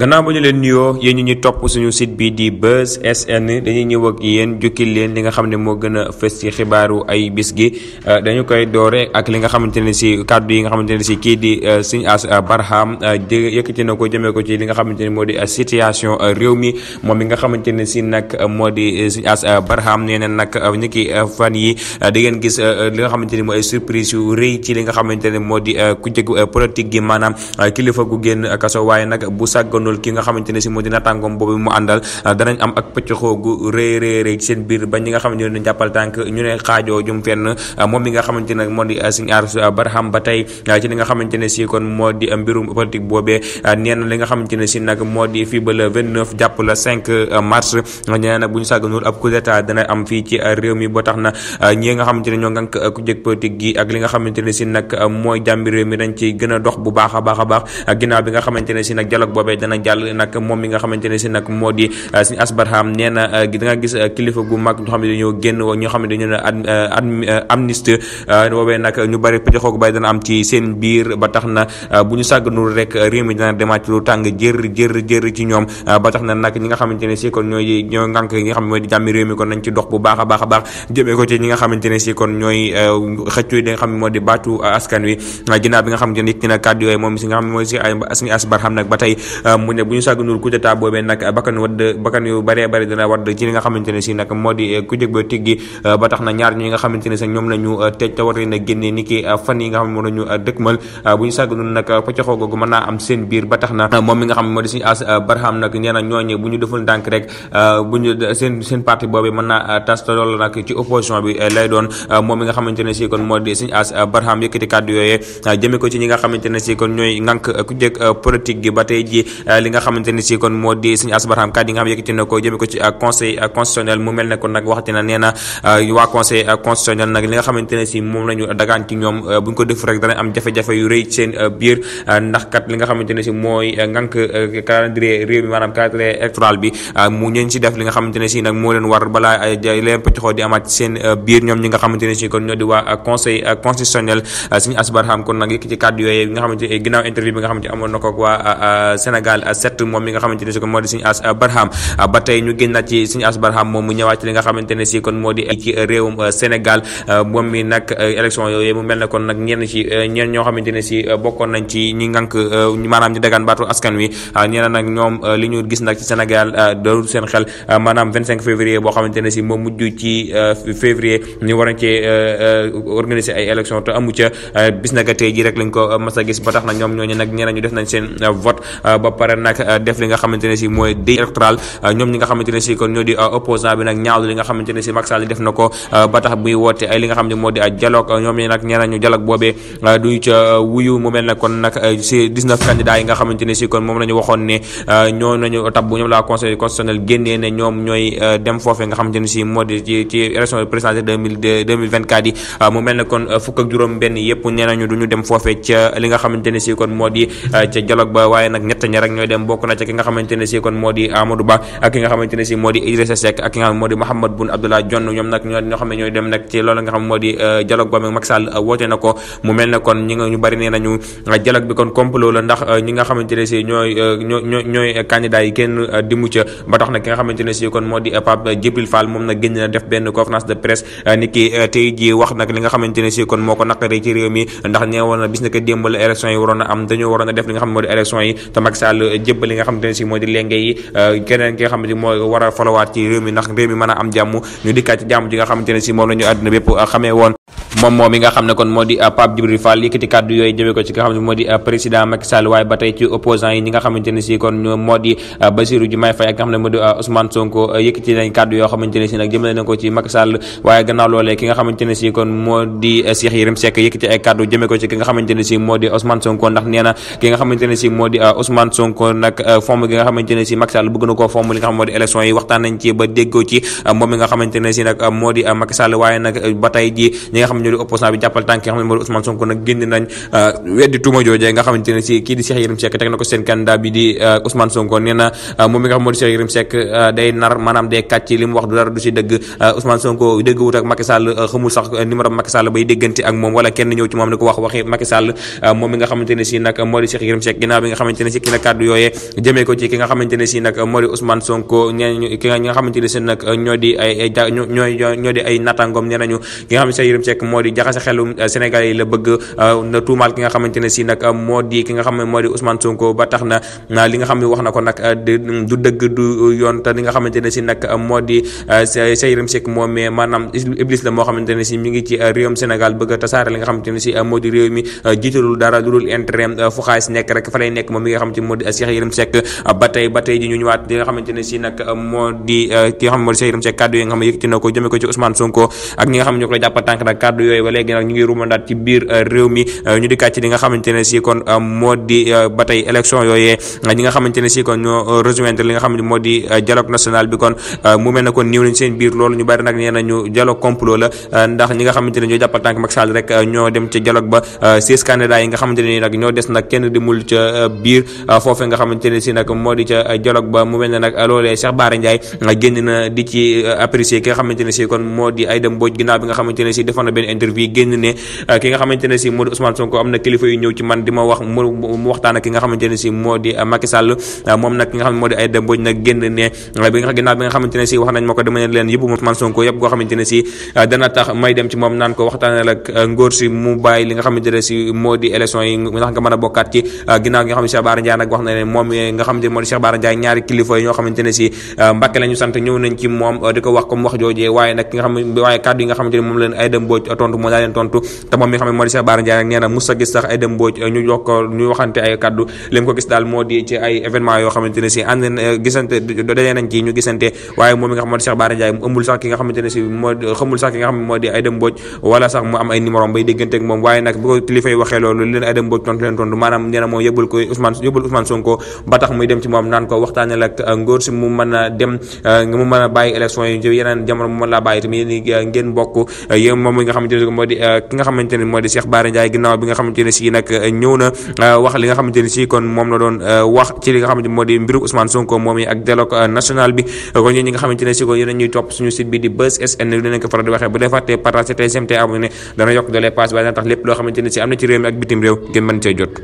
gannaaw ba ñu leen nuyoo yéen ñi topp suñu site bi di Buzz SN dañuy ñëw ak yéen jukkil leen li nga xam ne moo gën a fës ci xibaaru ay bis gi dañu koy doore ak li nga xamante ne si kàddu yi nga xamante ne si kii di Serigne Ass Barham yëkkati na ko jëmee ko ci li nga xamante ne moo di situation réew mi moom mi nga xamante ne si nag moo di Serigne Ass Barham nee na nag ni ki fan yi di ngeen gis li nga xamante ni mooy ay surprise yu rëy ci li nga xamante ne moo di ku jëg politique gi maanaam kilifa gu génn kaso waaye nag bu sàggoon ki nga xamante ne si moo di nattàngoom boobu mu àndal danañ am ak pëccxoo gu rëy ci seen biir ba ñi nga xamante ne jàppal tànk ñu ne xaajoo jum fenn moom mi nga xamante ne moo di Serigne Ass Barham ba tey ci li nga xamante ne si kon moo di mbirum politique boobee nee na li nga xamante ne si nag moo di fii ba le 29 jàpp la 5 mars nee nag bu ñu sàgganul ab coup d'état dana am fii ci réew mi ba tax na ñi nga xamante ne ñoo ngànk ku jëg politique gi ak li nga xamante ne si nag mooy jàmbi réew mi dañ ci gën a dox bu baax a baax ginnaaw bi nga xamante ne si nag dialogue boobee dana jàll nag moom mi nga xamante ne si nag moo di Serigne Ass Barham nee na da nga gis kilifa gu mag ñoo xam ne dañoo génn ñoo xam ne dañoo ne amnistie boobee nag ñu bari pëccxoo gu bari dana am ci seen biir ba tax na bu ñu sàgganul rek réew mi dana demaat ci lu tàng jër ci ñoom ba tax na nag ñi nga xamante ne si kon ñoo ngànk yi nga xam ne mooy di jàmmi réew mi kon nañ ci dox bu baax a baax jëmee ko ci ñi nga xamante ne si kon ñooy xëccu li nga xam ne moo di baatu askan wi ginnaaw bi nga xamante ne yëkkati na kàddu yooyu moom si nga xam ne mooy si Serigne Ass Barham nag ba tey mu ne bu ñu sàgganul coup d'état boobee nag bakkan yu bëree bëri dina wadd ci li nga xamante ne si nag moo di ku jëg ba tiggi ba tax na ñaar ñi nga xamante ne si ñoom la ñu tëj te war leen a génne ni ki fan yi nga xam ne moo la ñu dëkkmal bu ñu sàgganul nag pëccxoo googu mën naa am seen biir ba tax na moom mi nga xam ne moo di Serigne Ass Barham nag nee na ñooñu bu ñu deful ndànk rek bu ñu seen parti boobee mën naa tas te loolu nag ci opposition bi lay doon moom mi nga xamante ne si kon moo di Serigne Ass Barham yëkkati kàddu yooyee jëme ko ci ñi nga xamante ne si kon ñooy ngànk ku jëg politique gi ba tey ji li nga xamante ne si kon moo di Serigne Ass Barham kàddu yi nga xam yëkkati na ko jëme ko ci conseil constitutionnel mu mel ne kon nag waxati na nee na waa conseil constitutionnel nag li nga xamante ne si moom lañu dagaan ci ñoom bu ñu ko def rek dana am jafe-jafe yu rëy seen biir ndax kat li nga xamante ne si mooy ngànk calendrier réew mi maanaam calendrier électoral bi mu ñeen si def li nga xamante ne si nag moo leen war balaa leen pëccxoo di amaat seen biir ñoom ñi nga xamante ne si kon ñoo di waa conseil constitutionnel Serigne Ass Barham kon nag yëkkati kàddu yooyu nga xamante ginnaaw interview bi nga xamante amoon na ko waa Sénégal 7 moom mi nga xamante ne si kon moo di Serigne Ass Barham ba tey ñu génn ci Serigne Ass Barham moom mu ñëwaat ci li nga xamante ne si kon moo di ci réewum Sénégal moom mi nag élection yooyu mu mel ne kon nag ñenn ñoo xamante ne si bokkoon nañ ci ñi ngànk maanaam ñi dagaan baatu askan wi ñeneen nag ñoom li ñu gis nag ci Sénégal doolu seen xel maanaam 25 février boo xamante ne si moom mujj ci février ñu war a cee organiser ay élection te amu ca bis naka tey ji rek lañ ko mas a gis ba tax na ñoom ñooñu nag ñeneen ñu def nañ seen vote ba pare nag def li nga xamante ne si mooy déy électoral ñoom ñi nga xamante ne si kon ñoo di opposant bi nag ñaawlu li nga xamante ne si Macky Sall def na ko ba tax muy woote ay li nga xam ne moo di dialogue ñoom ñi nag ñeneen ñu dialogue boobee duñu ca wuyu mu mel ne kon nag si 19 candidats yi nga xamante ne si kon moom la ñu waxoon ne ñoo nañu tabbu ñoom la conseil constitutionnel génnee ne ñoom ñooy dem foofee nga xamante ne si moo di ci élection présidentielle 2024 yi mu mel ne kon fukk ak juróom benn yëpp nee nañu duñu dem foofee ca li nga xamante ne si kon moo di ca dialogue ba waaye nag ñett ñi rek ñooy dem bokk na ca ki nga xamante ne si kon moo di Amadou Ba ak ki nga xamante ne si moo di Idrissa Seck ak ki nga xam ne moo di Mahammed Boun Abdallah Dionne ñoom nag ñoo xam ne ñooy dem nag ci loolu nga xam moo di dialogue ba Macky Sall woote na ko mu mel ne kon ñu bari nee nañu dialogue bi kon complot la ndax ñi nga xamante ne si ñooy candidat yi kenn dimu ca ba tax nag ki nga xamante ne si kon moo di Pape Djibril Fall moom nag génn na def benn conférence de presse ni ki tey ji wax nag li nga xamante ne si kon moo ko naqaree ci réew mi ndax nee woon na bis na ko démb la élection yi waroon a am dañoo waroon a def li nga xam ne moo di élection yi te Macky Sall jébbal li nga xamante ne si moo di lenge yi keneen ki nga xamante mooy war a folowaat ci réew mi ndax réew mi mën a am jàmm ñu dikkaat ci jàmm ji nga xamante ne si moom la ñu àdduna bépp xamee woon moom mi nga xam ne kon moo di Pape Djibril Fall yëkkati kàddu yooyu jëmee ko ci nga xam ne moo di président Macky Sall waaye ba tey ci opposant yi ñi nga xamante ne si kon moo di Bassirou Diomaye Faye ak nga xam ne moo di Ousmane Sonko yëkkati nañ kàddu yoo xamante ne si nag jëmale na ko ci Macky Sall waaye gannaaw loolee ki nga xamante ne si kon moo di Cheikh Yérim Seck yëkkati ay kàddu jëmee ko ci ki nga xamante ne si moo di Ousmane Sonko ndax nee na ki nga xamante ne si moo di Ousmane Sonko nag forme gi nga xamante ne si Macky Sall bëgg na koo forme li nga xam moo di élection yi waxtaan nañ ci ba déggoo ci moom mi nga xamante ne si nag moo di Macky Sall waaye nag ba tey ji ñi nga xam ne ñoo di opposant bi jàppal tànk yi nga xam ne moo di Ousmane Sonko nag génn nañ weddi tuuma joojee nga xamante ne si kii di Cheikh Yérim Seck teg na ko seen candidat bi di Ousmane Sonko nee na moom mi nga xam moo di Cheikh Yérim Seck day nar maanaam day kàcc li mu wax du dara du si dëgg Ousmane Sonko dégg wut ak Macky Sall xamul sax numéro Macky Sall bay déggante ak moom wala kenn ñëw ci moom ni ko wax waxi Macky Sall moom mi nga xamante ne si nag moo di Cheikh Yérim Seck ginnaaw bi nga xamante ne si ki na kàddu kaddu yooyee jëmee ko ci ki nga xamante ne si nag moo di Ousmane Sonko ñi nga xamante ne si nag ñoo di ay nattangom nee nañu ki nga xam ne Cheikh Yérim Seck moo di jaxase xelu Sénégalais yi la bëgg na tuumaal ki nga xamante ne si nag moo di ki nga xam ne moo di Ousmane Sonko ba tax na li nga xam ne wax na ko nag du dëgg du yoon te li nga xamante ne si nag moo di Cheikh Yérim Seck moom mais maanaam iblis la moo xamante ne si mi ngi ci réewum Sénégal bëgg a tasaare li nga xamante ne si moo di réew mi jiitalul dara lu dul intérêt fu xaalis nekk rek fa lay nekk moom mi nga xamante ne moo di Cheikh Yérim Seck ba tey ji ñu ñëwaat li nga xamante ne si nag moo di ki nga xam ne moo di Cheikh Yérim Seck kàddu yi nga xam ne yëkkati na ko jëme ko ci Ousmane Sonko ak ñi nga xam ne ñu ko jàpp tànk nag kàddu yooyu ba léegi nag ñu ngi rumandaat ci biir réew mi ñu di kàcc li nga xamante ne si kon moo di ba tey élection yooyee ñi nga xamante ne si kon ñoo rejoindre li nga xam ne moo di dialogue national bi kon mu mel ne kon néew nañ seen biir loolu ñu bari nag nee nañu dialogue complot la ndax ñi nga xamante ne ñoo jàppal tànk Macky Sall rek ñoo dem ca dialogue ba 16 candidats yi nga xamante ne nag ñoo des nag kenn demul ca biir foofee nga xamante ne si nag moo di ca dialogue ba mu mel ne nag loolee Cheikh Bara Ndiaye génn na di ci apprécier ki nga xamante ne si kon moo di Aïda Mbodj ginnaaw bi nga xamante ne si defoon na benn interview génn ne ki nga xamante ne si moo di Ousmane Sonko am na kilifa yu ñëw ci man di ma wax mu waxtaan ak ki nga xamante ne si moo di Macky Sall moom nag ki nga xam ne moo di Aïda Mbodj nag génn ne ginnaaw bi nga xamante ne si wax nañ ma ko dama ne leen yëpp Ousmane Sonko yëpp goo xamante ne si dana tax may dem ci moom naan ko waxtaanal ak ngóor si mu bàyyi li nga xamante ne si moo di élection yi ndax nga mën a bokkaat ci ginnaaw gi nga xam ne Cheikh Bara Ndiaye nag wax na ne moom nga xamante ne moo di Cheikh Bara Ndiaye ñaari kilifa yi ñoo xamante ne si Mbàkke lañu sant ñëw nañ ci moom di ko wax comme wax joojee waaye nag ki nga xam ne waaye kàddu yi nga xamante ne moom leen Aïda Mbodj tontu moo daa leen tontu te moom mi nga xam ne moo di Cheikh Bara Ndiaye nag nee na mus a gis sax Aïda Mbodj ñu waxante ay kàddu li mu ko gis daal moo di ci ay événement yoo xamante ne si ànd gisante dajee nañ ci ñu gisante waaye moom mi nga xam moo di Cheikh Bara Ndiaye mu ëmbul sax ki nga xamante ne si moo xamul sax ki nga xam ne moo di Aïda Mbodj wala sax mu am ay numéro bay déggante ak moom waaye nag bu ko kilifa yi waxee loolu leen Aïda Mbodj tontu leen tontu maanaam nee na moom yëbbal Ousmane Sonko ba tax muy dem ci moom naan ko waxtaanal ak ngóor si mu mën a dem mu mën a bàyyi élection yi yeneen jamono mu mën laa bàyyi tamit yéen ngeen bokk yéen moom mi nga xamante ne moo di ki nga xamante ne moo di Cheikh Bara Ndiaye ginnaaw bi nga xamante ne si nag ñëw na wax li nga xamante ne si kon moom la doon wax ci li nga xamante ne moo di mbiru Ousmane Sonko moom yi ak dialogue national bi kon ñi nga xamante ne si kon yéen ñuy topp suñu site bi di Buzz SN dinañ ko faral di waxee bu dee fàtte partage te abonné dana yokk doole pass waaye dana tax lépp loo xamante ne si am na ci réew mi ak bitim réew ngeen mën cee jot